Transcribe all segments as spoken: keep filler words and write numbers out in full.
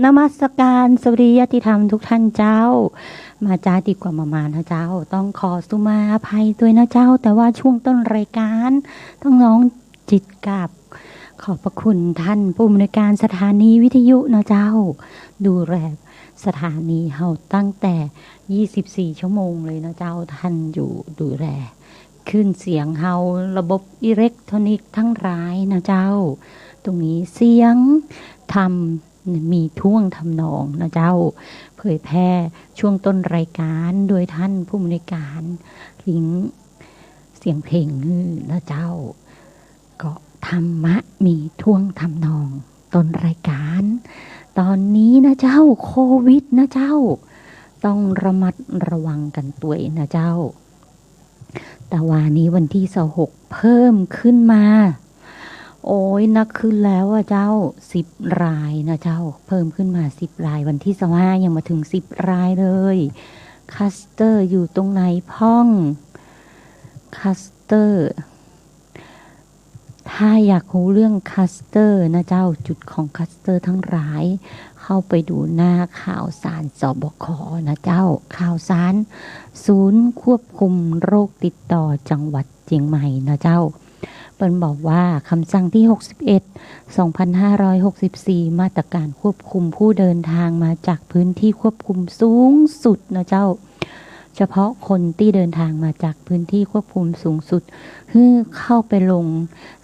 นมัสการสวัสดีญาติธรรมทุกท่านเจ้า มาจ๊าดีกว่ามามานะเจ้า ต้องขอสุมาอภัยตวยนะเจ้า แต่ว่าช่วงต้นรายการต้องน้อมจิตกราบขอบพระคุณท่านผู้อำนวยการสถานีวิทยุนะเจ้า ดูแลสถานีเฮาตั้งแต่ยี่สิบสี่ชั่วโมงเลยนะเจ้า ท่านอยู่ดูแลคลื่นเสียงเฮา ระบบอิเล็กทรอนิกส์ทั้งหลายนะเจ้า ตรงนี้เสียงธรรม มีท่วงทำนองนะเจ้า เผยแพร่ช่วงต้นรายการโดยท่านผู้อำนวยการลิงก์เสียงเพลงนะเจ้า ก็ธรรมะมีท่วงทำนองต้นรายการ ตอนนี้นะเจ้า โควิดนะเจ้า ต้องระมัดระวังกั๋นตวยนะเจ้า ตะวานี้วันตี้ซาวหกเพิ่มขึ้นมา โอ้ย นักขึ้นแล้วอะเจ้า สิบรายนะเจ้า เพิ่มขึ้นมาสิบราย วันตี้ซาวห้ายังบ่เถิงสิบรายเลย คลัสเตอร์อยู่ตรงไหนพ่อง คลัสเตอร์ ถ้าอยากฮู้เรื่องคลัสเตอร์นะเจ้า จุดของคลัสเตอร์ทั้งหลาย เข้าไปดูหน้าข่าวสาร สบค นะเจ้า ข่าวสาร ศูนย์ควบคุมโรคติดต่อจังหวัดเจียงใหม่นะเจ้า เปิ้นบอกว่าคำสั่งตี้หกสิบเอ็ด สองพันห้าร้อยหกสิบสี่ มาตรการควบคุมผู้เดินทางมาจากพื้นที่ควบคุมสูงสุดนะเจ้า เฉพาะคนตี้เดินทางมาจากพื้นที่ควบคุมสูงสุด หื้อเข้าไปลง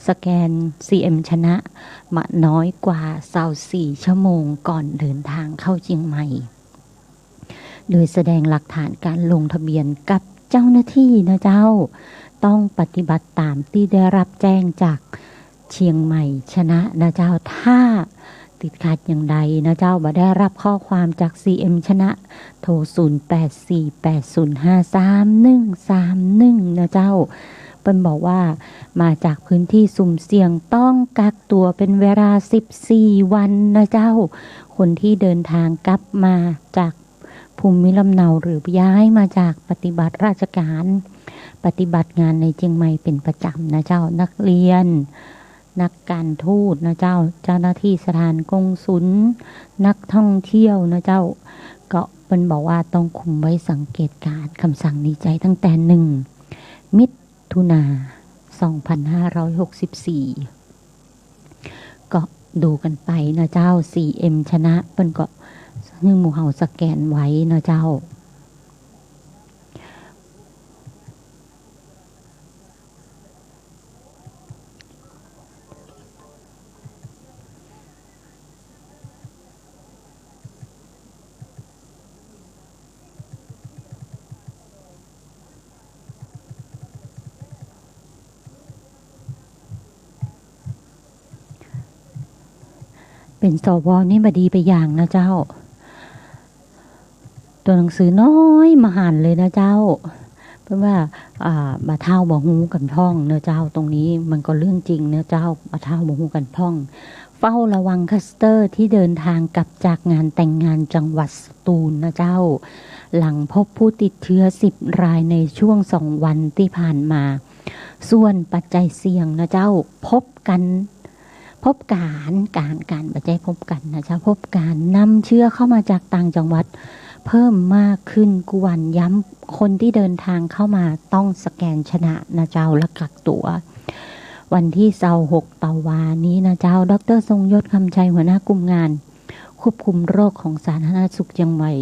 สแกน ซีเอ็ม ชนะ บ่น้อยกว่าซาวสี่ชั่วโมงก่อนเดินทางเข้าเจียงใหม่ โดยแสดงหลักฐานการลงทะเบียนกับเจ้าหน้าตี้นะเจ้า ต้องปฏิบัติตามตี้ได้รับแจ้งจากเจียงใหม่ชนะนะเจ้า ถ้าติดขัดอย่างใดนะเจ้า บ่ได้รับข้อความจาก ซีเอ็ม ชนะ โทร ศูนย์แปดสี่แปดศูนย์ห้าสามหนึ่งสามหนึ่ง นะเจ้า เปิ้นบอกว่ามาจากพื้นที่สุ่มเสี่ยงต้องกักตั๋วเป๋นเวลาสิบสี่วันนะเจ้า คนตี้เดินทางกลับมาจากภูมิลำเนาหรือย้ายมาจากปฏิบัติราชการ ปฏิบัติงานในเจียงใหม่เป๋นประจ๋ำนะเจ้า นักเรียน นักการทูตนะเจ้า เจ้าหน้าตี้สถานกงสุล นักท่องเที่ยวนะเจ้า ก็เปิ้นบอกว่าต้องคุมไว้สังเกตการณ์ คำสั่งนี้ใจ๊ตั้งแต่หนึ่งมิถุนา สองพันห้าร้อยหกสิบสี่ ก็ดูกั๋นไปนะเจ้า ซีเอ็ม ชนะ เปิ้นก็หื้อหมู่เฮาสแกนไว้นะเจ้า เป๋น สว นี่บ่ดีไปอย่างนะเจ้า ตั๋วหนังสือน้อยมหันต์เลยนะเจ้า เปิ้นว่า อ่า บ่าเฒ่าบ่ฮู้กั๋นพ่องเนาะเจ้า ตรงนี้มันก็เรื่องจริงเนาะเจ้า บ่าเฒ่าบ่ฮู้กั๋นพ่อง เฝ้าระวังคลัสเตอร์ที่เดินทางกลับจากงานแต่งงานจังหวัดสตูลนะเจ้า หลังพบผู้ติดเชื้อสิบรายในช่วงสองวันที่ผ่านมา ส่วนปัจจัยเสี่ยงนะเจ้า พบกั๋น พบก๋าน ก๋าน ก๋าน บ่ใจ้พบกั๋นนะเจ้า พบก๋านนำเชื้อเข้ามาจากต่างจังหวัดเพิ่มมากขึ้นกู้วัน ย้ำคนที่เดินทางเข้ามาต้องสแกนชนะนะเจ้า และกักตั๋ว วันตี้ซาวหกตะวานี้นะเจ้า ดอกเตอร์ ทรงยศ คำชัย หัวหน้ากลุ่มงานควบคุมโรคของสาธารณสุขเจียงใหม่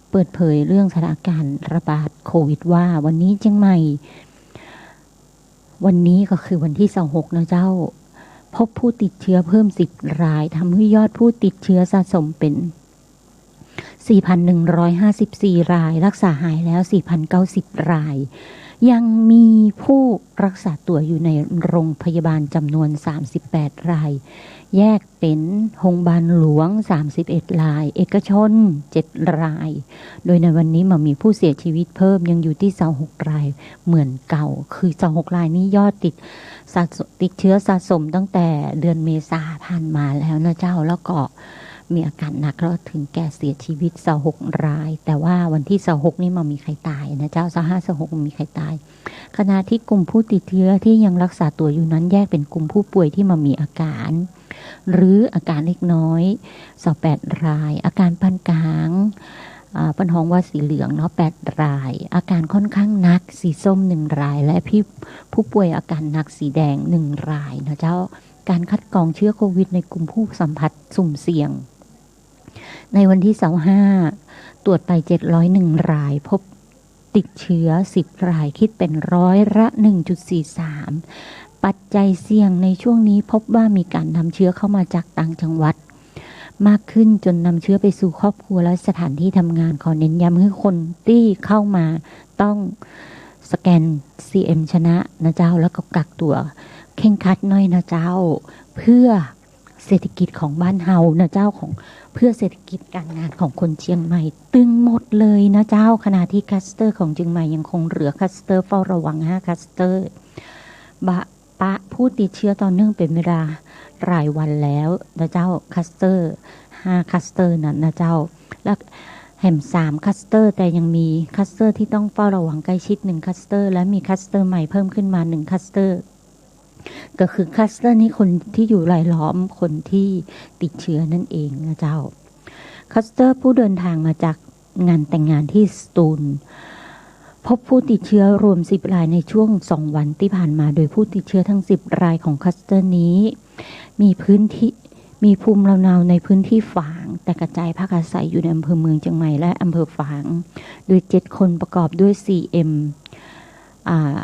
เปิดเผยเรื่องสถานการณ์ระบาดโควิดว่า วันนี้เจียงใหม่ วันนี้ก็คือวันตี้ซาวหกนะเจ้า พบผู้ติดเชื้อเพิ่มสิบราย ทำให้ยอดผู้ติดเชื้อสะสมเป๋นสี่พันหนึ่งร้อยห้าสิบสี่ราย รักษาหายแล้วสี่พันเก้าสิบราย ยังมีผู้รักษาตั๋วอยู่ในโรงพยาบาลจ๋ำนวนสามสิบแปดราย แยก เป๋นโฮงบาลหลวงสามสิบเอ็ดราย เอกชนเจ็ดราย โดยในวันนี้บ่มีผู้เสียชีวิตเพิ่ม ยังอยู่ตี้ซาวหกรายเหมือนเก่า คือซาวหกรายนี้ยอดติดสะส- ติดเชื้อสะสมตั้งแต่เดือนเมษาผ่านมาแล้วนะเจ้า แล้วก็ มีอาการหนักแล้วถึงแก่เสียชีวิตซาวหกราย แต่ว่าวันตี้ซาวหกนี่บ่มีใผต๋ายนะเจ้า ซาวห้า ซาวหกบ่มีใผต๋าย ขณะตี้กลุ่มผู้ติดเชื้อที่ยังรักษาตัวอยู่นั้นแยกเป็นกลุ่มผู้ป่วยที่บ่มีอาการ หรืออาการเล็กน้อย ซาวแปดราย อาการปานก๋าง อ่า เปิ้นฮ้องว่าสีเหลืองเนาะ แปดราย อาการค่อนข้างหนัก สีส้ม หนึ่งราย และพี่ ผู้ป่วยอาการหนัก สีแดง หนึ่งรายนะเจ้า การคัดกรองเชื้อโควิดในกลุ่มผู้สัมผัสสุ่มเสี่ยง ในวันตี้ซาวห้า ตรวจไป เจ็ดร้อยหนึ่งราย พบติดเชื้อ สิบราย คิดเป็นร้อยละ หนึ่งจุดสี่สาม ปัจจัยเสี่ยงในช่วงนี้พบว่ามีการนำเชื้อเข้ามาจากต่างจังหวัด มากขึ้นจนนำเชื้อไปสู่ครอบครัวและสถานที่ทำงาน ขอเน้นย้ำหื้อคนตี้เข้ามาต้องสแกน ซีเอ็ม ชนะนะเจ้า แล้วก็กักตั๋วเคร่งครัดหน้อยนะเจ้า เพื่อเศรษฐกิจของบ้านเฮานะเจ้า ของ เพื่อเศรษฐกิจการงานของคนเจียงใหม่ตึงหมดเลยนะเจ้า ขณะตี้คลัสเตอร์ของเจียงใหม่ยังคงเหลือคลัสเตอร์เฝ้าระวังห้าคลัสเตอร์ บะ ปะผู้ติดเชื้อต่อเนื่องเป็นเวลาหลายวันแล้วนะเจ้า คลัสเตอร์ ห้าคลัสเตอร์นั้นนะเจ้า และแหมสามคลัสเตอร์ แต่ยังมีคลัสเตอร์ที่ต้องเฝ้าระวังใกล้ชิดหนึ่งคลัสเตอร์ และมีคลัสเตอร์ใหม่เพิ่มขึ้นมาหนึ่งคลัสเตอร์ ก็คือคลัสเตอร์นี้คนที่อยู่รายล้อมคนที่ติดเชื้อนั่นเองนะเจ้า คลัสเตอร์ผู้เดินทางมาจากงานแต่งงานที่สตูล พบผู้ติดเชื้อรวมสิบรายในช่วงสองวันที่ผ่านมา โดยผู้ติดเชื้อทั้งสิบรายของคลัสเตอร์นี้ มีพื้นที่ มีภูมิลำเนาในพื้นที่ฝาง แต่กระจายพักอาศัยอยู่ในอำเภอเมืองเจียงใหม่และอำเภอฝาง โดยเจ็ดคนประกอบด้วย ซีเอ็ม อ่า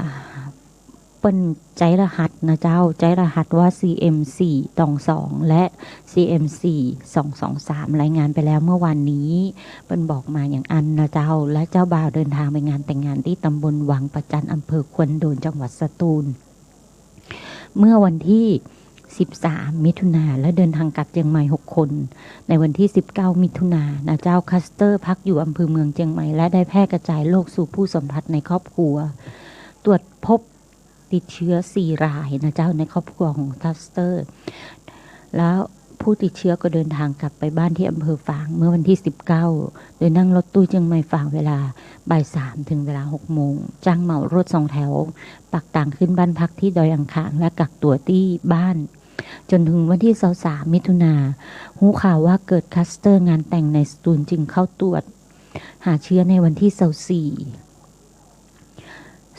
เปิ้นใจ๊รหัสนะเจ้า ใจ๊รหัสว่า ซีเอ็ม สี่สองสอง และ ซีเอ็ม สี่สองสองสาม รายงานไปแล้วเมื่อวานนี้ เปิ้นบอกมาอย่างอั้นนะเจ้า และเจ้าบ่าวเดินทางไปงานแต่งงานที่ตำบลวังประจัน อำเภอควนโดน จังหวัดสตูล เมื่อวันที่สิบสามมิถุนา และเดินทางกลับเจียงใหม่หกคน ในวันที่สิบเก้ามิถุนานะเจ้า คลัสเตอร์พักอยู่อำเภอเมืองเจียงใหม่ และได้แพร่กระจายโรคสู่ผู้สัมผัสในครอบครัว ตรวจพบติดเชื้อสี่รายนะเจ้า ในครอบครัวของคลัสเตอร์ แล้วผู้ติดเชื้อก็เดินทางกลับไปบ้านที่อำเภอฝางเมื่อวันที่สิบเก้า โดยนั่งรถตู้เจียงใหม่ฝางเวลาบ่ายสามถึงเวลาหกโมง จ้างเหมารถสองแถว ปักตางขึ้นบ้านพักที่ดอยอ่างขาง และกักตั๋วตี้บ้าน จนถึงวันที่ซาวสามมิถุนา ฮู้ข่าวว่าเกิดคลัสเตอร์งานแต่งในสตูล จึงเข้าตรวจหาเชื้อในวันที่ซาวสี่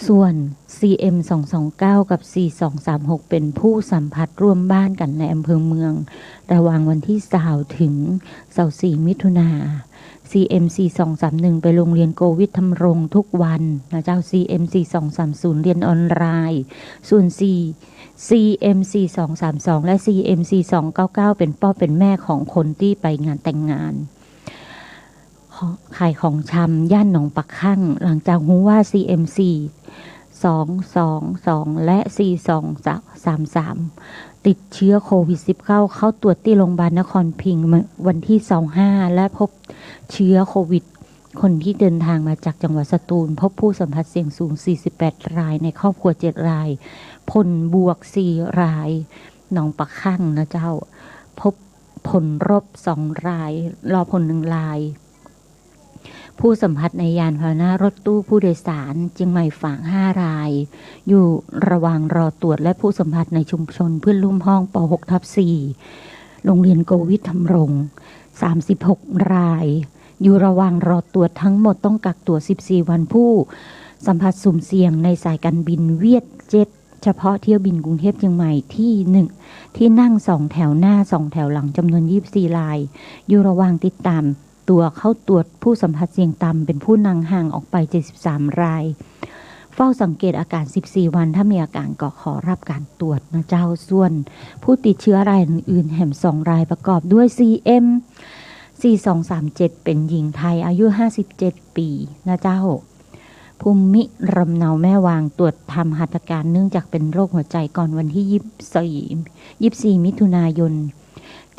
ส่วน ซีเอ็ม สองสองเก้า กับ สี่สองสามหก เป็นผู้สัมผัสร่วมบ้านกั๋นในอำเภอเมือง ระหว่างวันที่ซาวถึงซาวสี่มิถุนา ซีเอ็ม สี่สองสามหนึ่ง ไปโรงเรียนโกวิทธรรมรงค์ทุกวันนะเจ้า ซีเอ็ม สี่สองสามศูนย์ เรียนออนไลน์ ส่วน สี่ ซีเอ็ม สี่สองสามสอง และ ซีเอ็ม สี่สองเก้าเก้า เป็นป้อเป็นแม่ของคนตี้ไปงานแต่งงาน ขายของชำย่านหนองปลาคั่ง หลังจากฮู้ว่า ซีเอ็ม สี่สองสองสอง และ สี่สองสามสาม ติดเชื้อโควิดสิบเก้า เข้าตรวจตี้โรงพยาบาลนครพิงค์ วันที่ซาวห้า และพบเชื้อโควิด คนที่เดินทางมาจากจังหวัดสตูล พบผู้สัมผัสเสี่ยงสูง สี่สิบแปดราย ในครอบครัวเจ็ดราย ผลบวกสี่ราย หนองปลาคั่งนะเจ้า พบผลลบสองราย รอผลหนึ่งราย ผู้สัมผัสในยานพาหนะรถตู้ผู้โดยสารเจียงใหม่ฝางห้าราย อยู่ระหว่างรอตรวจ และผู้สัมผัสในชุมชนเพื่อนร่วมห้อง ป.หก ทับ สี่ โรงเรียนโกวิทธรรมรงค์ สามสิบหกราย อยู่ระหว่างรอตรวจ ทั้งหมดต้องกักตั๋วสิบสี่วัน ผู้สัมผัสสุ่มเสี่ยงในสายการบินเวียดเจ็ต เฉพาะเที่ยวบินกรุงเทพเชียงใหม่ที่หนึ่ง ที่นั่งสองแถวหน้าสองแถวหลังจำนวนยี่สิบสี่ราย อยู่ระหว่างติดตามตั๋วเข้าตรวจผู้สัมผัสเสี่ยงต่ำเป็นผู้นั่งห่างออกไปเจ็ดสิบสามราย เฝ้าสังเกตอาการสิบสี่วัน ถ้ามีอาการก็ขอรับการตรวจนะเจ้า ส่วนผู้ติดเชื้อรายอื่นๆ แหมสองรายประกอบด้วย ซีเอ็ม สี่สองสามเจ็ด เป็นหญิงไทยอายุห้าสิบเจ็ดปี๋นะเจ้า ภูมิลำเนาแม่วาง ตรวจทำหัตถการเนื่องจากเป็นโรคหัวใจก่อนวันที่ยี่สิบสี่ ยี่สิบสี่มิถุนายน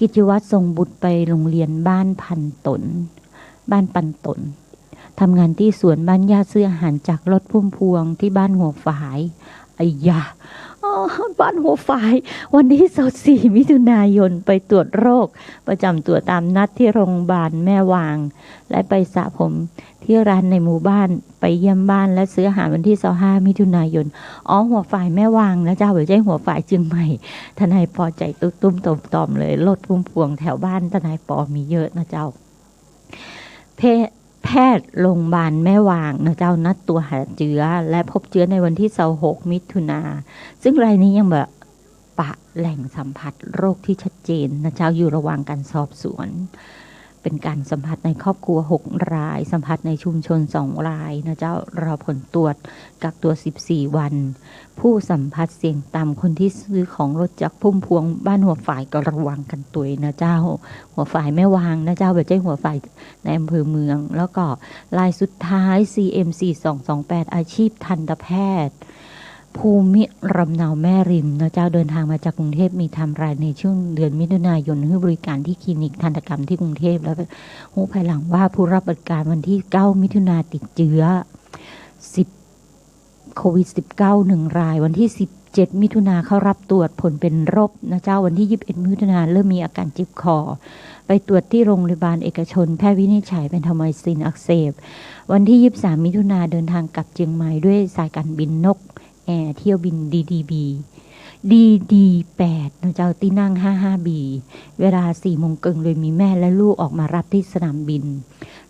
กิจวัตรส่งบุตรไปโรงเรียนบ้านพันตน บ้านปันตน ทำงานที่สวนบ้านญาติ ซื้ออาหารจากรถพุ่มพวงที่บ้านหัวฝาย ไอ้ยะ บ้านหัวฝาย วันตี้ซาวสี่มิถุนายน ไปตรวจโรคประจ๋ำตั๋วต๋ามนัดตี้โรงพยาบาลแม่วาง และไปสระผมตี้ร้านในหมู่บ้าน ไปเยี่ยมบ้านและซื้ออาหารวันตี้ซาวห้ามิถุนายน อ๋อ หัวฝายแม่วางนะเจ้า บ่ใจ้หัวฝายเจียงใหม่ ทนายปอใจ๋ตุ๊บตุ้มต่อมๆ เลย รถพุ่มพวงแถวบ้านทนายปอมีเยอะนะเจ้า แพ- แพทย์โรงพยาบาลแม่วางนะเจ้า นัดตรวจหาเจื๊อ และพบเจื๊อในวันตี้ซาวหกมิถุนา ซึ่งรายนี้ยังบ่ปะแหล่งสัมผัสโรคตี้ชัดเจนนะเจ้า อยู่ระหว่างการสอบสวน เป๋นการสัมผัสในครอบครัวหกราย สัมผัสในชุมชนสองรายนะเจ้า รอผลตรวจ กักตั๋วสิบสี่วัน ผู้สัมผัสเสี่ยงต่ำ คนตี้ซื้อของลดจักรพุ่มพวงบ้านหัวฝายก็ระวังกั๋นตวยนะเจ้า หัวฝายแม่วางนะเจ้า บ่ใจ้หัวฝายในอำเภอเมือง แล้วก็รายสุดท้าย ซีเอ็มสี่สองสองแปด อาชีพทันตแพทย์ ภูมิลำเนาแม่ริมนะเจ้า เดินทางมาจากกรุงเทพฯ มีไทม์ไลน์ในช่วงเดือนมิถุนายน หื้อบริการตี้คลินิกทันตกรรมตี้กรุงเทพฯ แล้วฮู้ภายหลังว่าผู้รับบริการวันตี้เก้ามิถุนาติดเจื๊อ สิบ โควิดสิบเก้า หนึ่งราย วันตี้สิบเจ็ดมิถุนาเข้ารับตรวจผลเป๋นลบนะเจ้า วันตี้ยี่สิบเอ็ดมิถุนาเริ่มมีอาการเจ็บคอ ไปตรวจตี้โรงพยาบาลเอกชน แพทย์วินิจฉัยเป๋นทอมไมซินอักเสบ วันตี้ยี่สิบสามมิถุนาเดินทางกลับเจียงใหม่ด้วยสายการบินนกแอร์เที่ยวบิน ดีดีบี ดีดีแปดนะเจ้า ตี้นั่งห้าห้าบี เวลาสี่โมงเกิ่ง โดยมีแม่และลูกออกมารับตี้สนามบิน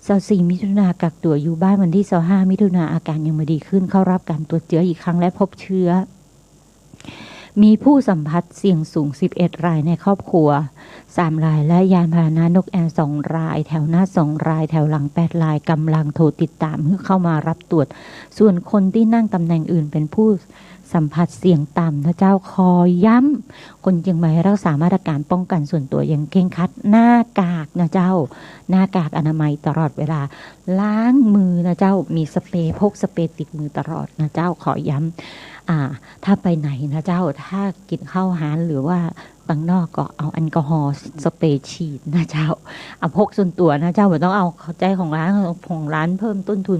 ซาวสี่มิถุนากักตั๋วอยู่บ้าน วันตี้ซาวห้ามิถุนาอาการยังบ่ดีขึ้น เข้ารับการตรวจเจื๊ออีกครั้งและพบเจื๊อ มีผู้สัมผัสเสี่ยงสูงสิบเอ็ดรายในครอบครัวสามราย และยานพาหนะนกแอร์สองราย แถวหน้าสองราย แถวหลังแปดราย ก่ำลังโทรติดต๋ามหื้อเข้ามารับตรวจ ส่วนคนตี้นั่งต๋ำแหน่งอื่นเป๋นผู้สัมผัสเสี่ยงต่ำนะเจ้า ขอย้ำ คนเจียงใหม่รักษามาตรการป้องกันส่วนตัวอย่างเคร่งครัด หน้ากากนะเจ้า หน้ากากอนามัยตลอดเวลา ล้างมือนะเจ้า มีสเปรย์ พกสเปรย์ติดมือตลอดนะเจ้า ขอย้ำ อ่า ถ้าไปไหนนะเจ้า ถ้ากิ๋นข้าวฮ้านหรือว่าตังนอกก็เอาแอลกอฮอล์สเปรย์ฉีดนะเจ้า เอาพกส่วนตัวนะเจ้า บ่ต้องเอาใจ๊ของร้าน ของร้านเพิ่มต้นทุน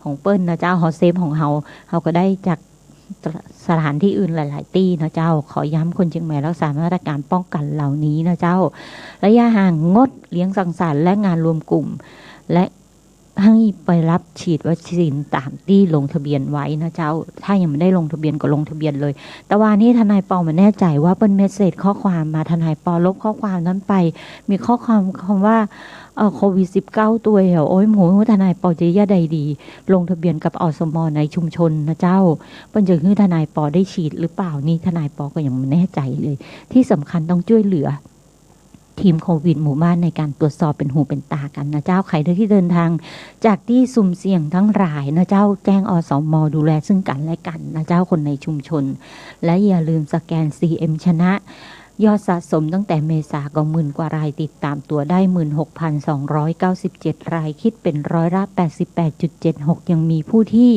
ของเปิ้นนะเจ้า เฮาเซฟของเฮา เฮาก็ได้จาก สถานที่อื่นหลายๆ ตี้นะเจ้า ขอย้ำคนเจียงใหม่รักษามาตรการป้องกันเหล่านี้นะเจ้า ระยะห่าง งดเลี้ยงสังสรรค์และงานรวมกลุ่ม และหื้อไปรับฉีดวัคซีนต๋ามตี้ลงทะเบียนไว้นะเจ้า ถ้ายังบ่ได้ลงทะเบียนก็ลงทะเบียนเลย แต่ว่านี้ทนายปอบ่แน่ใจ๋ว่าเปิ้นเมสเสจข้อความมา ทนายปอลบข้อความนั้นไป มีข้อความคำว่า เอ่อ โควิดสิบเก้าตวย โอ๊ย โห ทนายปอจะเยียะใดดี ลงทะเบียนกับ อสม ในชุมชนนะเจ้า เปิ้นจะหื้อทนายปอได้ฉีดหรือเปล่า นี่ทนายปอก็ยังบ่แน่ใจ๋เลย ที่สำคัญต้องจ้วยเหลือทีมโควิดหมู่บ้านในการตรวจสอบเป๋นหูเป๋นต๋ากั๋นนะเจ้า ใผตี้เดินทางจากตี้สุ่มเสี่ยงตังหลายนะเจ้า แจ้ง อสม ดูแลซึ่งกั๋นและกั๋นนะเจ้า คนในชุมชน และอย่าลืมสแกน ซีเอ็ม ชนะ ยอดสะสมตั้งแต่เมษาก็หมื่นกว่าราย ติดต๋ามตั๋วได้ หมื่นหกพันสองร้อยเก้าสิบเจ็ดราย คิดเป๋นร้อยละแปดสิบแปดจุดเจ็ดหก ยังมีผู้ที่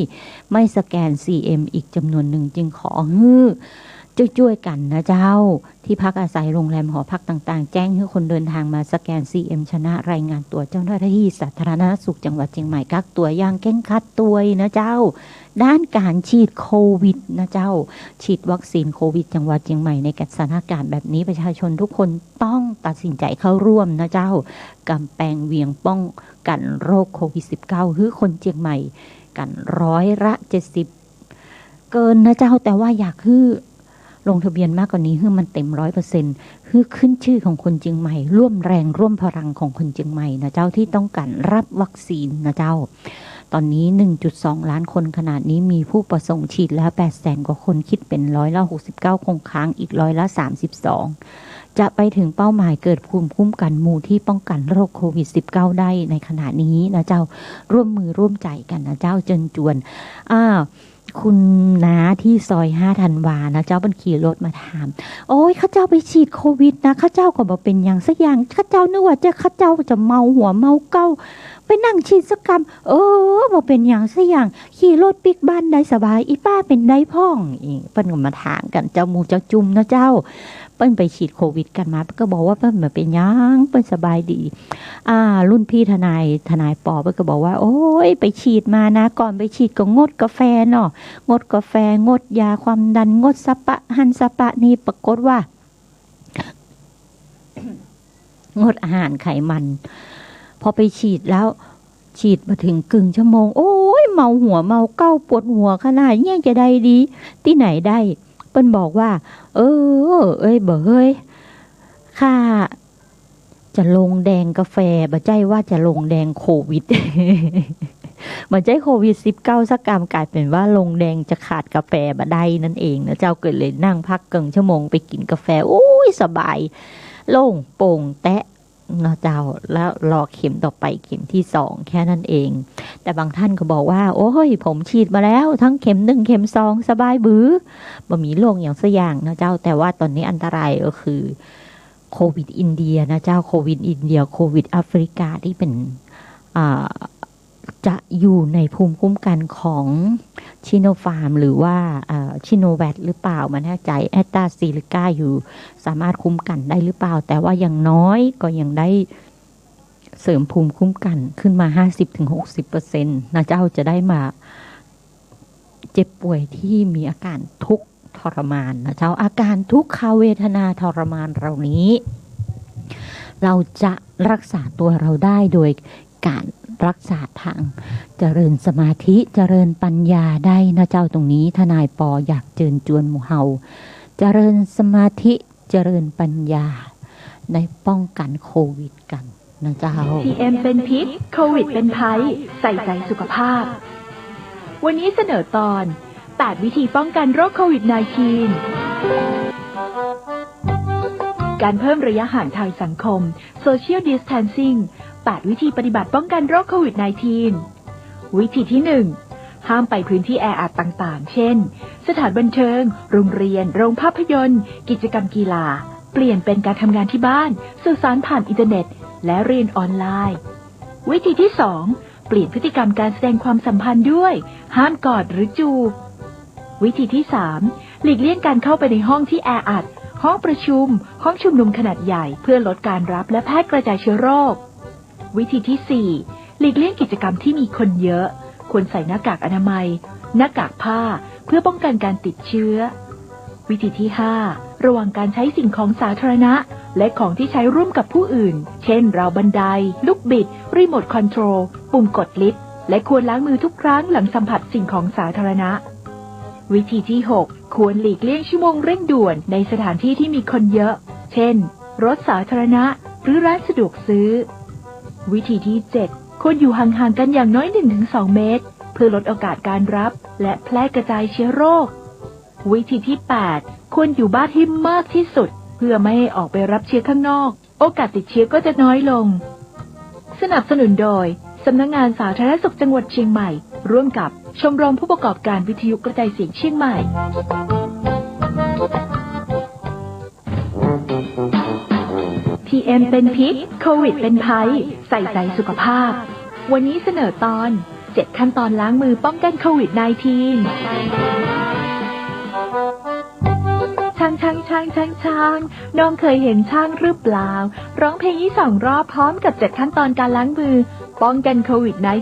ไม่สแกน ซีเอ็ม อีกจ๋ำนวนนึ่ง จึงขอหื้อจ้วยๆ กั๋นนะเจ้า ที่พักอาศัย โรงแรม หอพักต่างๆ แจ้งหื้อคนเดินทางมาสแกน ซีเอ็ม ชนะ รายงานตั๋วเจ้าหน้าที่สาธารณสุขจังหวัดเจียงใหม่ กักตั๋วอย่างเคร่งครัดตวยนะเจ้า ด้านการฉีดโควิดนะเจ้า ฉีดวัคซีนโควิด จังหวัดเจียงใหม่ ในสถานการณ์แบบนี้ประชาชนทุกคนต้องตัดสินใจเข้าร่วมนะเจ้า ก๋ำแปงเวียงป้องกั๋นโรคโควิดสิบเก้า หื้อคนเจียงใหม่กั๋นร้อยละเจ็ดสิบ เกินนะเจ้า แต่ว่าอยากหื้อลงทะเบียนมากกว่านี้ หื้อมันเต็มร้อยเปอร์เซ็นต์ หื้อขึ้นชื่อของคนเจียงใหม่ ร่วมแรงร่วมพลังของคนเจียงใหม่นะเจ้า ที่ต้องการรับวัคซีนนะเจ้า ตอนนี้ หนึ่งจุดสองล้านคน ขณะนี้มีผู้ประสงค์ฉีดแล้ว แปดแสนกว่าคน คิดเป็นร้อยละหกสิบเก้า คงค้างอีกร้อยละสามสิบสอง จะไปถึงเป้าหมายเกิดภูมิคุ้มกันหมู่ที่ป้องกันโรคโควิดสิบเก้าได้ในขณะนี้นะเจ้า ร่วมมือร่วมใจกันนะเจ้า เจิญจวน อ่า คุณน้าที่ซอยห้าธันวานะเจ้า เปิ้นขี่รถมาถาม โอ๊ย ข้าเจ้าไปฉีดโควิดนะ ข้าเจ้าก็บ่เป๋นหยังสักอย่าง ข้าเจ้านึกว่าจะ ข้าเจ้าจะเมาหัวเมาเก๊า ไปนั่งฉีดสักกำ เออ บ่เป๋นหยังสักอย่าง ขี่รถปิ๊กบ้านได้สบาย อีป้าเป๋นใดพ่อง อี เปิ้นก็มาถามกั๋นเจ้า หมู่เจ้าจุมนะเจ้า เปิ้นไปฉีดโควิดกั๋นมา เปิ้นก็บอกว่าเปิ้นบ่เป๋นหยัง เปิ้นสบายดี อ่า รุ่นพี่ทนาย ทนายปอ เปิ้นก็บอกว่า โอ๊ย ไปฉีดมานะ ก่อนไปฉีดก็งดกาแฟเนาะ งดกาแฟ งดยาความดัน งดสะปะหั้นสะปะนี่ ปรากฏว่า งดอาหารไขมัน พอไปฉีดแล้ว ฉีดมาเถิงเกิ่งชั่วโมง โอ๊ย เมาหัวเมาเก๊า ปวดหัวขนาด ยังจะได้ดี ตี้ไหนได้ เปิ้นบอกว่า เออ เอ้ย บ่าเฮ้ย ข้าจะลงแดงกาแฟ บ่ใจ้ว่าจะลงแดงโควิด บ่ใจ้โควิดสิบเก้าสักกำ ก๋ายเป๋นว่าลงแดงจะขาดกาแฟบ่ได้นั่นเองนะเจ้า ก็เลยนั่งพักเกิ่งชั่วโมง ไปกิ๋นกาแฟ โอ๊ย สบาย โล่งโปร่งแต๊ เนาะเจ้า แล้วรอเข็มต่อไป เข็มตี้สอง แค่นั้นเอง แต่บางท่านก็บอกว่า โอ๊ย ผมฉีดมาแล้ว ทั้งเข็มหนึ่ง เข็มสอง สบายบือ บ่มีโรคหยังสักอย่างนะเจ้า แต่ว่าต๋อนนี้อันตรายก็คือโควิดอินเดียนะเจ้า โควิดอินเดีย โควิดแอฟริกา ตี้เป๋น อ่า จะอยู่ในภูมิคุ้มกันของชิโนฟาร์ม หรือว่า เอ่อ ชิโนแวคหรือเปล่า บ่แน่ใจ๋ แอสตราเซเนกาอยู่ สามารถคุ้มกันได้หรือเปล่า แต่ว่าอย่างน้อยก็ยังได้เสริมภูมิคุ้มกันขึ้นมา ห้าสิบถึงหกสิบเปอร์เซ็นต์ นะเจ้า จะได้บ่เจ็บป่วยตี้มีอาการทุกข์ทรมานนะเจ้า อาการทุกขเวทนาทรมานเหล่านี้ เราจะรักษาตัวเราได้โดย ก๋านรักษาตางเจริญสมาธิ เจริญปัญญาได้นะเจ้า ตรงนี้ทนายปออยากเจิญจวนหมู่เฮา เจริญสมาธิ เจริญปัญญา ในป้องกันโควิดกั๋นนะเจ้า พีเอ็มเป็นพิษ โควิดเป็นภัย ใส่ใจสุขภาพ วันนี้เสนอตอน แปดวิธีป้องกันโรคโควิดสิบเก้า การเพิ่มระยะห่างทางสังคม social distancing แปดวิธีปฏิบัติป้องกันโรคโควิดสิบเก้า วิธีที่หนึ่ง ห้ามไปพื้นที่แออัดต่างๆ เช่น สถานบันเทิง โรงเรียน โรงภาพยนตร์ กิจกรรมกีฬา เปลี่ยนเป็นการทำงานที่บ้าน สื่อสารผ่านอินเทอร์เน็ต และเรียนออนไลน์ วิธีที่สอง เปลี่ยนพฤติกรรมการแสดงความสัมพันธ์ด้วย ห้ามกอดหรือจูบ วิธีที่สาม หลีกเลี่ยงการเข้าไปในห้องที่แออัด ห้องประชุม ห้องชุมนุมขนาดใหญ่ เพื่อลดการรับและแพร่กระจายเชื้อโรค วิธีที่สี่ หลีกเลี่ยงกิจกรรมที่มีคนเยอะ ควรใส่หน้ากากอนามัย หน้ากากผ้า เพื่อป้องกันการติดเชื้อ วิธีที่ห้า ระวังการใช้สิ่งของสาธารณะ และของที่ใช้ร่วมกับผู้อื่น เช่น ราวบันได ลูกบิด รีโมทคอนโทรล ปุ่มกดลิฟต์ และควรล้างมือทุกครั้งหลังสัมผัสสิ่งของสาธารณะ วิธีที่หก ควรหลีกเลี่ยงชั่วโมงเร่งด่วนในสถานที่ที่มีคนเยอะ เช่น รถสาธารณะ หรือร้านสะดวกซื้อ วิธีที่เจ็ด ควรอยู่ห่างๆ กันอย่างน้อย หนึ่งถึงสองเมตร เพื่อลดโอกาสการรับ และแพร่กระจายเชื้อโรค วิธีที่แปด ควรอยู่บ้านให้มากที่สุด เพื่อไม่ให้ออกไปรับเชื้อข้างนอก โอกาสติดเชื้อก็จะน้อยลง สนับสนุนโดย สำนักงานสาธารณสุขจังหวัดเชียงใหม่ ร่วมกับชมรมผู้ประกอบการวิทยุกระจายเสียงเชียงใหม่ พีเอ็มเป็นพิษ โควิดเป็นภัย ใส่ใจสุขภาพ วันนี้เสนอตอน เจ็ดขั้นตอนล้างมือป้องกันโควิดสิบเก้า ช้าง ช้าง ช้าง ช้าง ช้าง น้องเคยเห็นช้างหรือเปล่า ร้องเพลงนี้สองรอบพร้อมกับเจ็ดขั้นตอนการล้างมือ ป้องกันโควิดสิบเก้า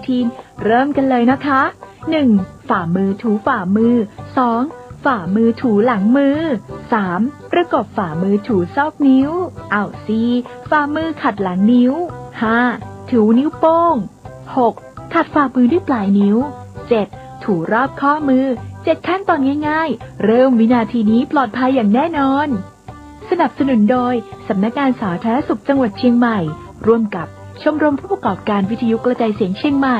เริ่มกันเลยนะคะ หนึ่ง ฝ่ามือถูฝ่ามือ สอง ฝ่ามือถูหลังมือ สาม ประกบฝ่ามือถูซอกนิ้ว เอา สี่ ฝ่ามือขัดหลังนิ้ว ห้า ถูนิ้วโป้ง หก ขัดฝ่ามือด้วยปลายนิ้ว เจ็ด ถูรอบข้อมือ เจ็ดขั้นตอนง่ายๆ เริ่มวินาทีนี้ปลอดภัยอย่างแน่นอน สนับสนุนโดย สำนักงานสาธารณสุขจังหวัดเชียงใหม่ ร่วมกับชมรมผู้ประกอบการวิทยุกระจายเสียงเชียงใหม่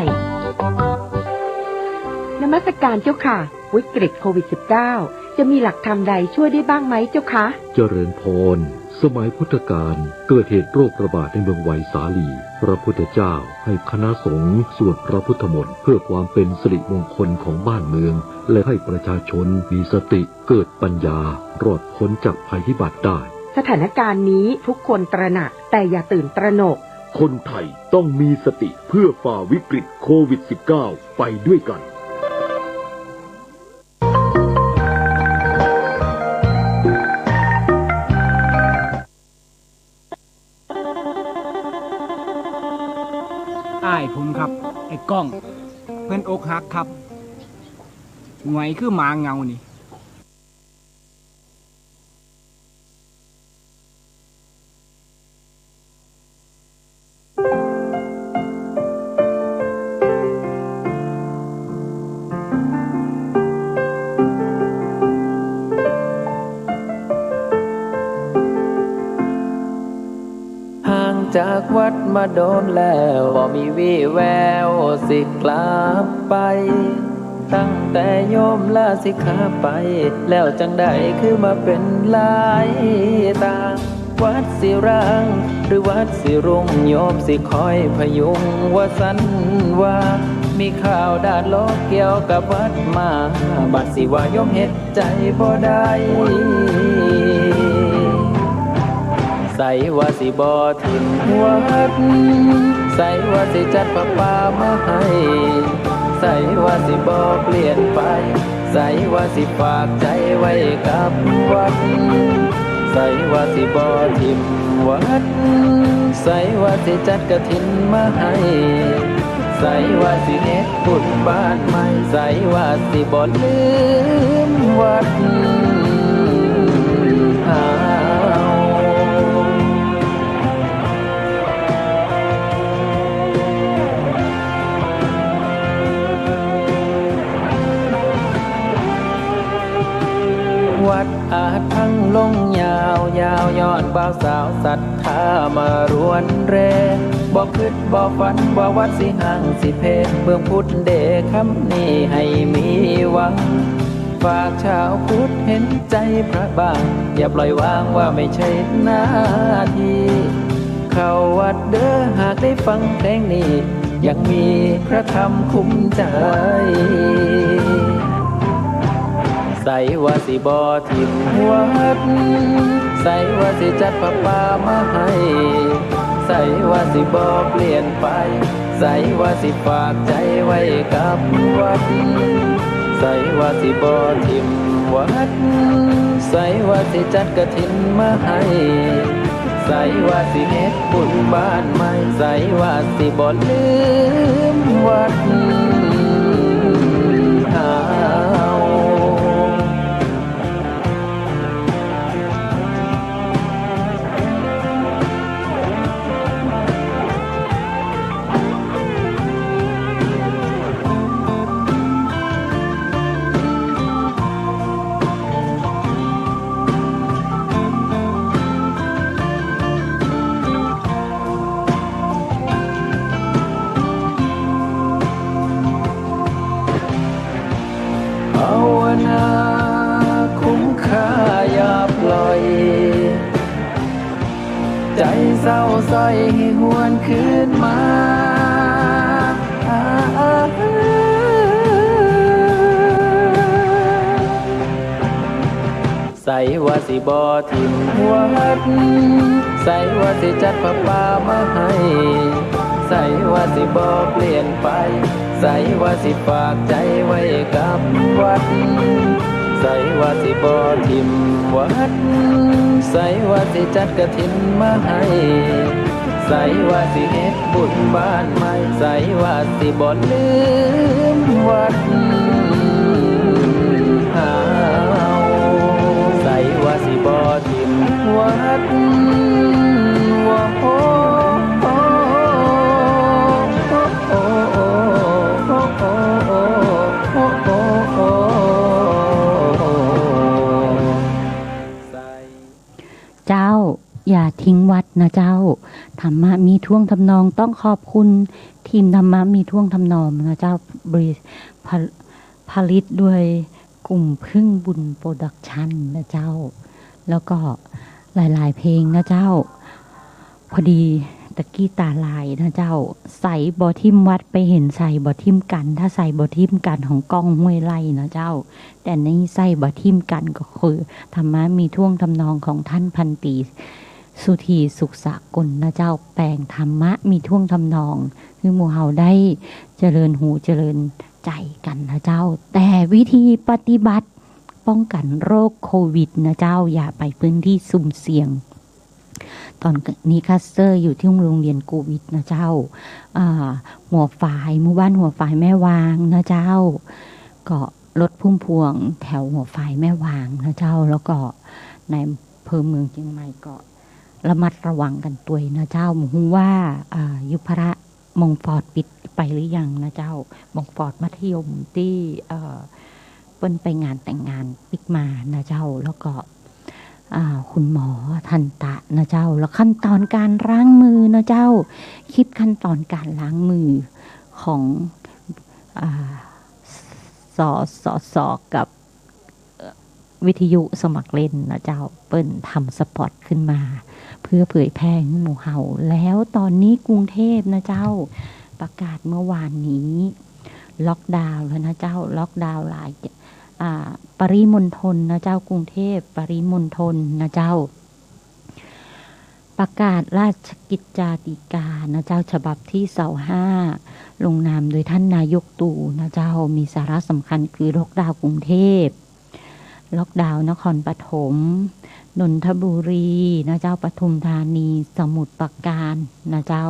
นมัสการเจ้าค่ะ วิกฤตโควิดสิบเก้า จะมีหลักธรรมใดช่วยได้บ้างไหมเจ้าคะ เจริญพร สมัยพุทธกาลเกิดเหตุโรคระบาดในเมืองไวสาลี พระพุทธเจ้าให้คณะสงฆ์สวดพระพุทธมนต์เพื่อความเป็นสิริมงคลของบ้านเมือง และให้ประชาชนมีสติเกิดปัญญารอดพ้นจากภัยพิบัติได้ สถานการณ์นี้ทุกคนตระหนักแต่อย่าตื่นตระหนก คนไทยต้องมีสติเพื่อฝ่าวิกฤตโควิดสิบเก้า ไปด้วยกัน อ้ายผมครับ ไอ้ก้อง เปิ้นอกหักครับ หงอยคือหมาเหงานี่ ห่างจากวัดมาโดนแล้ว บ่มีวี่แววสิกลับไป ตั้งแต่โยมลาสิกขาไป แล้วจั่งใดคือมาเป๋นหลายตา วัดสิร้างหรือวัดสิรุ่ง โยมสิคอยพยุงว่าสันว่า มีข่าวด้านลบเกี่ยวกับวัดมา บัดสิว่าโยมเฮ็ดใจ๋บ่ได้ ใสว่าสิบ่ถิ่มวัด ใสว่าสิจัดผ้าป่ามาให้ ใสว่าสิบ่เปลี่ยนไป ใสว่าสิฝากใจ๋ไว้กับวัด ใสว่าสิบ่ถิ่มวัด ใสว่าสิจัดกฐินมาให้ ใสว่าสิเฮ็ดบุญบ้านใหม่ ใสว่าสิบ่ลืมวัดเฮา วัดอาจพังลงยาวๆ ย้อนบ่าวสาวศรัทธามารวนแรง บ่คิดบ่ฝันว่าวัดสิฮ้างสิเพ เมืองพุทธเด๋คำนี้ให้มีหวัง ฝากชาวพุทธเห็นใจ๋พระบ้าง อย่าปล่อยวางว่าไม่ใช่หน้าที่ เข้าวัดเด้อหากได้ฟังเพลงนี้ ยังมีพระธรรมคุ้มใจ๋ ใสว่าสิบ่ถิ่มวัด ใสว่าสิจัดผ้าป่ามาให้ ใสว่าสิบ่เปลี่ยนไป ใสว่าสิฝากใจ๋ไว้กับวัด ใสว่าสิบ่ถิ่มวัด ใสว่าสิจัดกฐินมาให้ ใสว่าสิเฮ็ดบุญบ้านใหม่ ใสว่าสิบ่ลืมวัดเฮา ภาวนาคุ้มค่าอย่าปล่อย ใจ๋เศร้าสร้อยให้หวนคืนมา ใสว่าสิบ่ถิ่มวัด ใสว่าสิจัดผ้าป่ามาให้ ใสว่าสิบ่เปลี่ยนไป ใสว่าสิฝากใจ๋ไว้กับวัด ใสว่าสิบ่ถิ่มวัด ใสว่าสิจัดกฐินมาให้ ใสว่าสิเฮ็ดบุญบ้านใหม่ ใสว่าสิบ่ลืมวัดเฮา ใสว่าสิบ่ถิ่มวัด ว่าโฮ เจ้า อย่าทิ้งวัดนะเจ้า ธรรมะมีท่วงทำนองต้องขอบคุณทีมธรรมะมีท่วงทำนองนะเจ้า บริ ผลิตด้วยกลุ่มผึ้งบุญโปรดักชั่นนะเจ้า แล้วก็หลายๆ เพลงนะเจ้า พอดีตะกี้ตาลายนะเจ้า ใสบ่ถิ่มวัดไปเห็นใสบ่ถิ่มกัณฑ์ ถ้าใสบ่ถิ่มกัณฑ์ของก้อง ห้วยไร่นะเจ้า แต่นี่ใสบ่ถิ่มกัณฑ์ก็คือธรรมะมีท่วงทำนองของท่านพันตรี สุธี สุขสากลนะเจ้า แป๋งธรรมะมีท่วงทำนอง หื้อหมู่เฮาได้เจริญหูเจริญใจ๋กั๋นนะเจ้า แต่วิธีปฏิบัติป้องกันโรคโควิดนะเจ้า อย่าไปพื้นที่สุ่มเสี่ยง ต๋อนนี้คลัสเตอร์อยู่ตี้โฮงเรียนกู่วิทย์นะเจ้า อ่า หัวฝาย หมู่บ้านหัวฝายแม่วางนะเจ้า ก็รถพุ่มพวงแถวหัวฝายแม่วางนะเจ้า แล้วก็ในอำเภอเมืองเจียงใหม่ก็ระมัดระวังกั๋นตวยนะเจ้า บ่ฮู้ว่า อ่า ยุพราช เมืองฟอร์ดปิดไปหรือยังนะเจ้า เมืองฟอร์ดมัธยมตี้ เอ่อ เปิ้นไปงานแต่งงานปิดมานะเจ้า แล้วก็ อ่า คุณหมอทันตะนะเจ้า แล้วขั้นต๋อนก๋านล้างมือนะเจ้า คลิปขั้นต๋อนก๋านล้างมือของ อ่า สสส กับ เอ่อ วิทยุสมัครเล่นนะเจ้า เปิ้นทำสปอตขึ้นมา เพื่อเผยแพร่หื้อหมู่เฮา แล้วต๋อนนี้กรุงเทพฯนะเจ้า ประกาศเมื่อวานนี้ ล็อกดาวน์แล้วนะเจ้า ล็อกดาวน์หลาย อ่า ปริมณฑลนะเจ้า กรุงเทพฯ ปริมณฑลนะเจ้า ประกาศราชกิจจาฎีกานะเจ้า ฉบับตี้ซาวห้า ลงนามโดยท่านนายกตู่นะเจ้า มีสาระสำคัญคือล็อกดาวน์กรุงเทพฯ ล็อกดาวน์นครปฐม นนทบุรีนะเจ้า ปทุมธานี สมุทรปราการนะเจ้า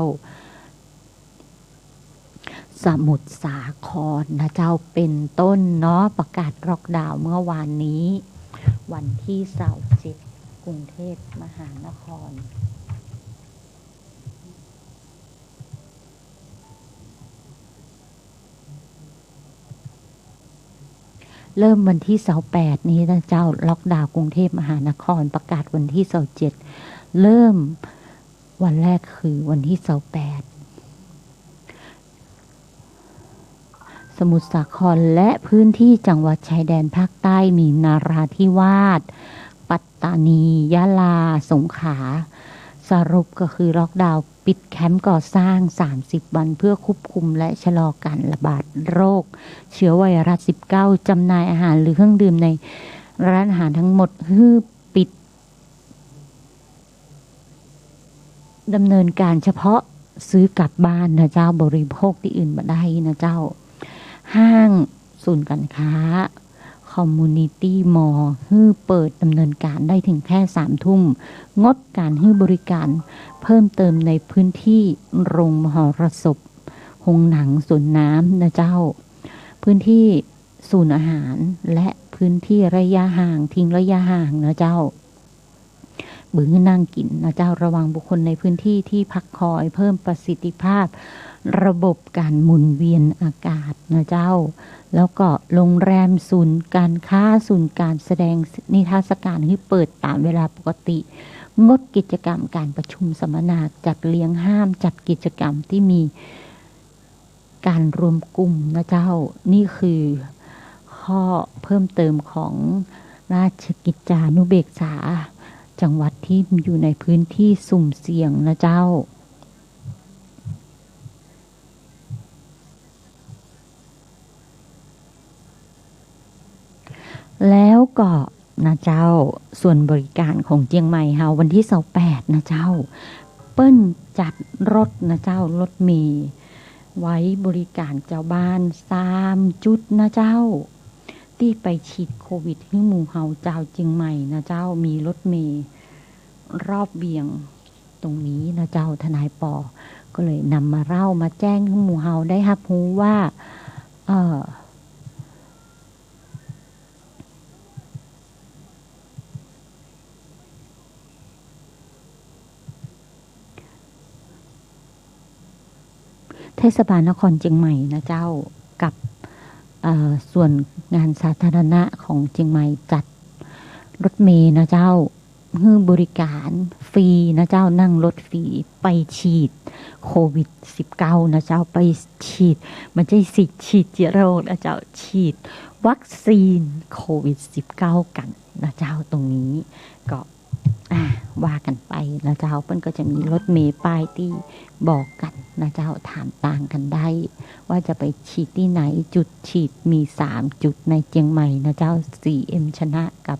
สมุทรสาครนะเจ้า เป๋นต้นเนาะ ประกาศล็อกดาวน์เมื่อวานนี้ วันตี้ซาวเจ็ด กรุงเทพฯมหานคร เริ่มวันตี้ซาวแปดนี้นะเจ้า ล็อกดาวน์กรุงเทพฯมหานคร ประกาศวันตี้ซาวเจ็ด เริ่มวันแรกคือวันตี้ซาวแปด สมุทรสาครและพื้นตี้จังหวัดชายแดนภาคใต้มีนราธิวาส ปัตตานี ยะลา สงขลา สรุปก็คือล็อกดาวน์ ปิดแคมป์ก่อสร้างสามสิบวันเพื่อควบคุมและชะลอการระบาดโรคเชื้อไวรัสสิบเก้า จำหน่ายอาหารหรือเครื่องดื่มในร้านอาหารทั้งหมดหื้อปิด ดำเนินการเฉพาะซื้อกลับบ้านนะเจ้า บริโภคตี้อื่นบ่ได้นะเจ้า ห้าง ศูนย์การค้า คอมมูนิตี้มอลล์ หื้อเปิดดำเนินการได้เถิงแค่สามทุ่ม งดการหื้อบริการเพิ่มเติมในพื้นตี้โรงมหรสพ โฮงหนัง สวนน้ำนะเจ้า พื้นตี้ศูนย์อาหาร และพื้นตี้ระยะห่าง ทิ้งระยะห่างนะเจ้า บ่หื้อนั่งกิ๋นนะเจ้า ระวังบุคคลในพื้นตี้ตี้พักคอย เพิ่มประสิทธิภาพระบบการหมุนเวียนอากาศนะเจ้า แล้วก็โรงแรม ศูนย์การค้า ศูนย์การแสดงนิทรรศการหื้อเปิดต๋ามเวลาปกติ งดกิจกรรมการประชุมสัมมนา จัดเลี้ยง ห้ามจัดกิจกรรมตี้มี การรวมกลุ่มนะเจ้า นี่คือข้อเพิ่มเติมของราชกิจจานุเบกษา จังหวัดตี้อยู่ในพื้นตี้สุ่มเสี่ยงนะเจ้า แล้วก็ นะเจ้า ส่วนบริการของเจียงใหม่เฮาวันตี้ซาวแปดนะเจ้า เปิ้นจัดรถนะเจ้า รถเมล์ไว้บริการจาวบ้านสามจุดนะเจ้า ตี้ไปฉีดโควิดหื้อหมู่เฮาจาวเจียงใหม่นะเจ้า มีรถเมล์รอบเวียงตรงนี้นะเจ้า ทนายปอก็เลยนำมาเล่ามาแจ้งหื้อหมู่เฮาได้ฮับฮู้ว่า เอ่อ เทศบาลนครเจียงใหม่นะเจ้า กับ เอ่อ ส่วนงานสาธารณะของเจียงใหม่จัดรถเมล์นะเจ้า หื้อบริการฟรีนะเจ้า นั่งรถฟรีไปฉีดโควิดสิบเก้านะเจ้า ไปฉีด บ่ใจ้ฉีด ฉีดเจื้อโรคนะเจ้า ฉีดวัคซีนโควิดสิบเก้ากั๋นนะเจ้า ตรงนี้ก็ อ่า ว่ากั๋นไปนะเจ้า เปิ้นก็จะมีรถเมล์ป้ายตี้บอกกั๋นนะเจ้า ถามตางกั๋นได้ ว่าจะไปฉีดตี้ไหน จุดฉีดมีสามจุดในเจียงใหม่นะเจ้า ซีเอ็ม ชนะกับ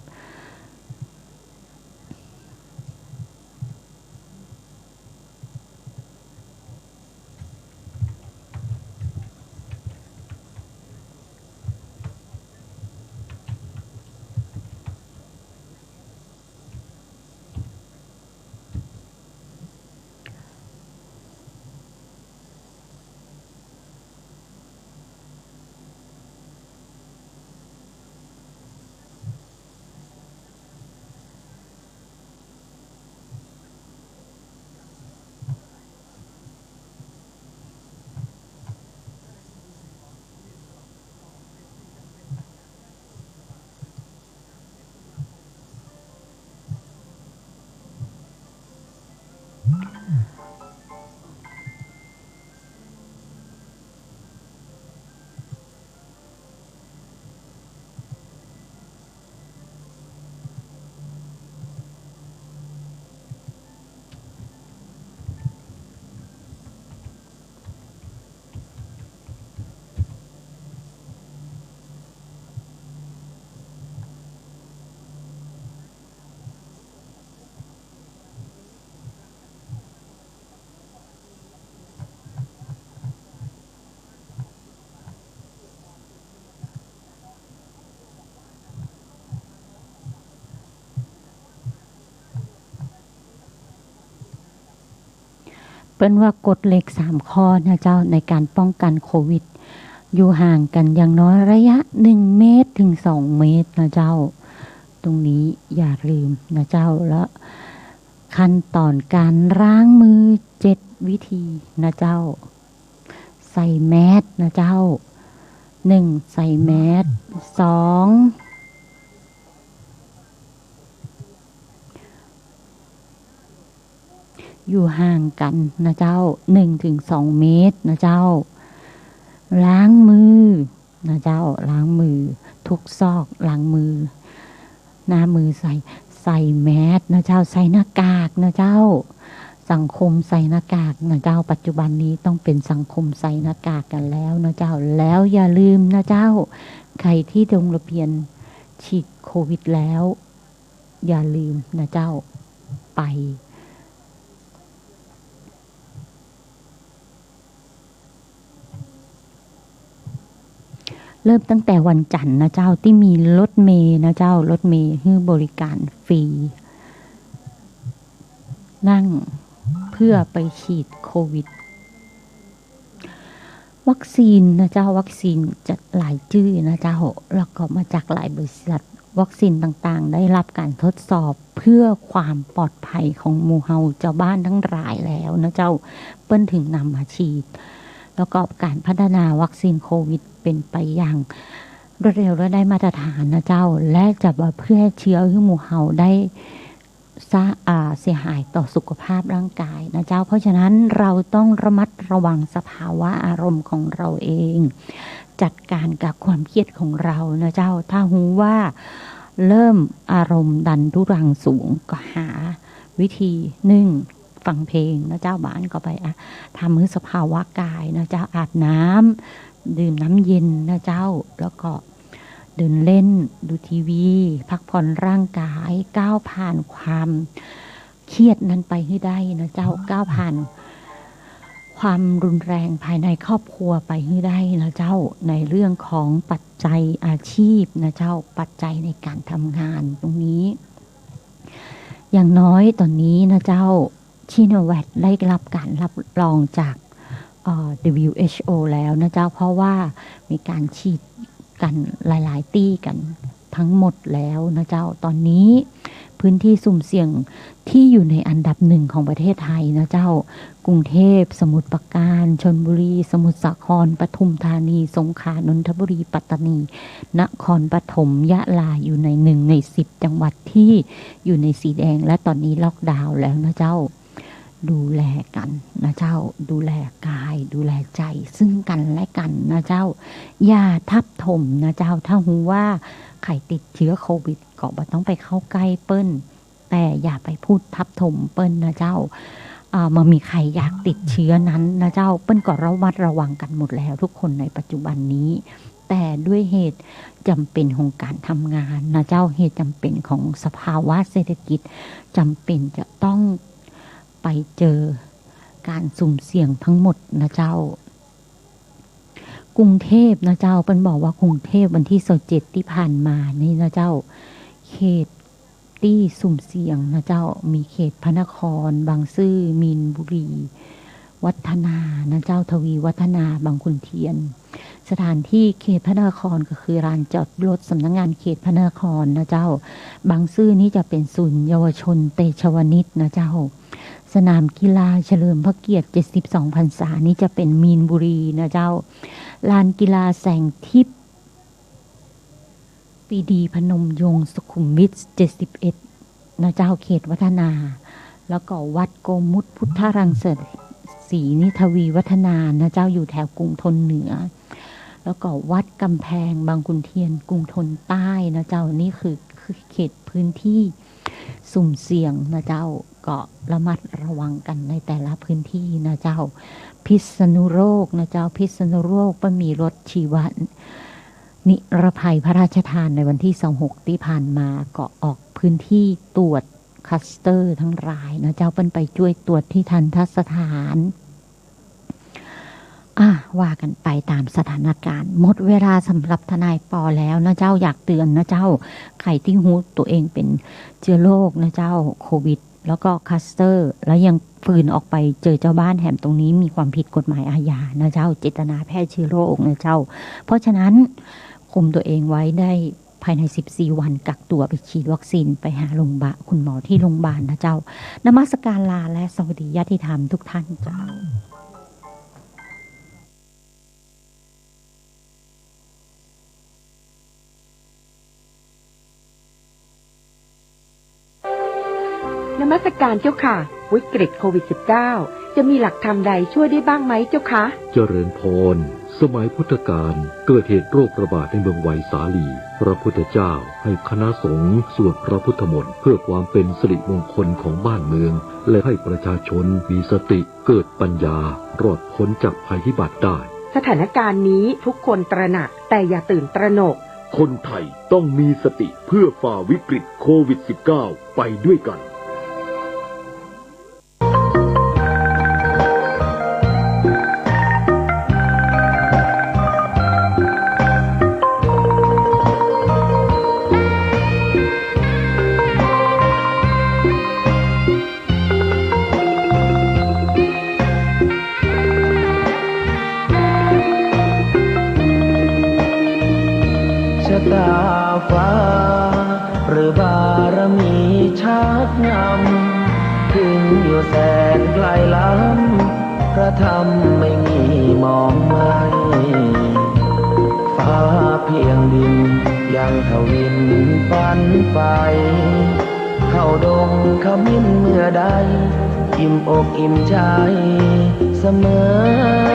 เปิ้นว่ากฎเหล็กสามข้อนะเจ้า ในการป้องกันโควิด อยู่ห่างกั๋นอย่างน้อยระยะหนึ่งเมตรถึงสองเมตรนะเจ้า ตรงนี้อย่าลืมนะเจ้า และขั้นตอนการล้างมือเจ็ดวิธีนะเจ้า ใส่แมสนะเจ้า หนึ่ง ใส่แมส สอง อยู่ห่างกั๋นนะเจ้า หนึ่งถึงสองเมตรนะเจ้า ล้างมือนะเจ้า ล้างมือ ทุกซอกล้างมือ หน้ามือใส่ ใส่แมสนะเจ้า ใส่หน้ากากนะเจ้า สังคมใส่หน้ากากนะเจ้า ปัจจุบันนี้ต้องเป็นสังคมใส่หน้ากากกั๋นแล้วนะเจ้า แล้วอย่าลืมนะเจ้า ใครที่ลงทะเบียนฉีดโควิดแล้ว อย่าลืมนะเจ้า ไป เริ่มตั้งแต่วันจันทร์นะเจ้า ตี้มีรถเมล์นะเจ้า รถเมล์หื้อบริการฟรี นั่งเพื่อไปฉีดโควิด วัคซีนนะเจ้า วัคซีนจะหลายจื้อนะเจ้า แล้วก็มาจากหลายบริษัท วัคซีนต่างๆ ได้รับการทดสอบเพื่อความปลอดภัยของหมู่เฮาเจ้าบ้านทั้งหลายแล้วนะเจ้า เปิ้นถึงนำมาฉีด แล้วก็การพัฒนาวัคซีนโควิดเป็นไปอย่างรวดเร็วและได้มาตรฐานนะเจ้า และจะบ่แพร่เชื้อหื้อหมู่เฮาได้ สะ- อ่า เสียหายต่อสุขภาพร่างกายนะเจ้า เพราะฉะนั้นเราต้องระมัดระวังสภาวะอารมณ์ของเราเอง จัดการกับความเครียดของเรานะเจ้า ถ้าฮู้ว่าเริ่มอารมณ์ดันทุรังสูง ก็หาวิธี หนึ่ง ฟังเพลงนะเจ้า บ่าอั้นก็ไป อ่ะ ทำหื้อสภาวะกายนะเจ้า อาบน้ำ ดื่มน้ำเย็นนะเจ้า แล้วก็เดินเล่น ดูทีวี พักผ่อนร่างกาย ก้าวผ่านความเครียดนั้นไปหื้อได้นะเจ้า ก้าวผ่านความรุนแรงภายในครอบครัวไปหื้อได้นะเจ้า ในเรื่องของปัจจัยอาชีพนะเจ้า ปัจจัยในการทำงานตรงนี้ อย่างน้อยตอนนี้นะเจ้า ชิโนแวคได้รับการรับรองจาก เอ่อ ดับเบิลยูเอชโอ แล้วนะเจ้า เพราะว่ามีการฉีดกันหลายๆ ตี้กันทั้งหมดแล้วนะเจ้า ตอนนี้พื้นที่สุ่มเสี่ยงที่อยู่ในอันดับหนึ่งของประเทศไทยนะเจ้า กรุงเทพ สมุทรปราการ ชลบุรี สมุทรสาคร ปทุมธานี สงขลา นนทบุรี ปัตตานี นครปฐม ยะลา อยู่ในหนึ่งในสิบจังหวัดที่อยู่ในสีแดง และตอนนี้ล็อกดาวน์แล้วนะเจ้า ดูแลกั๋นนะเจ้า ดูแลกาย ดูแลใจซึ่งกันและกันนะเจ้า อย่าทับถมนะเจ้า ถ้าฮู้ว่าใผติดเจื้อโควิด ก็บ่ต้องไปเข้าใก้เปิ้น แต่อย่าไปพูดทับถมเปิ้นนะเจ้า อ่า บ่มีใผอยากติดเจื้อนั้นนะเจ้า เปิ้นก็ระมัดระวังกั๋นหมดแล้วทุกคนในปัจจุบันนี้ แต่ด้วยเหตุจ๋ำเป๋นของการทำงานนะเจ้า เหตุจ๋ำเป๋นของสภาวะเศรษฐกิจ จ๋ำเป๋นจะต้องไปเจอการสุ่มเสี่ยงทั้งหมดนะเจ้า กรุงเทพนะเจ้า เปิ้นบอกว่ากรุงเทพวันตี้ซาวเจ็ดตี้ผ่านมานี่นะเจ้า เขตตี้สุ่มเสี่ยงนะเจ้า มีเขตพระนคร บางซื่อ มีนบุรี วัฒนานะเจ้า ทวีวัฒนา บางขุนเทียน สถานที่เขตพระนครก็คือลานจอดรถสำนักงานเขตพระนครนะเจ้า บางซื่อนี่จะเป๋นศูนย์เยาวชนเตชะวนิชนะเจ้า สนามกีฬาเฉลิมพระเกียรติเจ็ดสิบสองพรรษานี่จะเป๋นมีนบุรีนะเจ้า ลานกีฬาแสงทิพย์ ปรีดีพนมยงค์ สุขุมวิทเจ็ดสิบเอ็ดนะเจ้า เขตวัฒนา แล้วก็วัดโกมุตพุทธรังสีนี่ทวีวัฒนานะเจ้า อยู่แถวกรุงธนเหนือ แล้วก็วัดกำแพงบางขุนเทียนกรุงธนใต้นะเจ้า นี่คือ คือเขตพื้นที่ สุ่มเสี่ยงนะเจ้า ก็ระมัดระวังกั๋นในแต่ละพื้นที่นะเจ้า พิษณุโลกนะเจ้า พิษณุโลกก็มีรถชีวะนิรภัยพระราชทานในวันตี้ซาวหกตี้ผ่านมา ก็ออกพื้นที่ตรวจคลัสเตอร์ทั้งหลายนะเจ้า เปิ้นไปจ้วยตรวจตี้ทัณฑสถาน อ่ะ ว่ากั๋นไปต๋ามสถานการณ์ หมดเวลาสำหรับทนายปอแล้วนะเจ้า อยากเตือนนะเจ้า ใผตี้ฮู้ตั๋วเองเป๋นเจื้อโรคนะเจ้า โควิด แล้วก็คลัสเตอร์ แล้วยังฝืนออกไปเจอเจ้าบ้านแถม ตรงนี้มีความผิดกฎหมายอาญานะเจ้า เจตนาแพร่เชื้อโรคนะเจ้า เพราะฉะนั้นคุมตัวเองไว้ได้ภายในสิบสี่วัน กักตัว ไปฉีดวัคซีน ไปหาโรงบา คุณหมอที่โรงบาลนะเจ้า นมัสการลาและสวัสดีญาติธรรมทุกท่านเจ้า นมัสการเจ้าค่ะ วิกฤตโควิดสิบเก้า จะมีหลักธรรมใดช่วยได้บ้างไหมเจ้าคะ เจริญพร สมัยพุทธกาลเกิดเหตุโรคระบาดในเมืองไวสาลี พระพุทธเจ้าให้คณะสงฆ์สวดพระพุทธมนต์เพื่อความเป็นสิริมงคลของบ้านเมือง และให้ประชาชนมีสติ เกิดปัญญา รอดพ้นจากภัยพิบัติได้ สถานการณ์นี้ทุกคนตระหนัก แต่อย่าตื่นตระหนก คนไทยต้องมีสติเพื่อฝ่าวิกฤตโควิดสิบเก้า ไปด้วยกัน ชะตาฟ้า หรือบารมีชักนำ ถึงอยู่แสนไกลล้ำ พระธรรมไม่มีหมองไหม้ ฟ้าเพียงดินยังทวินฝันใฝ่ เข้าดงขมิ้นเมื่อใด อิ่มอกอิ่มใจเสมอ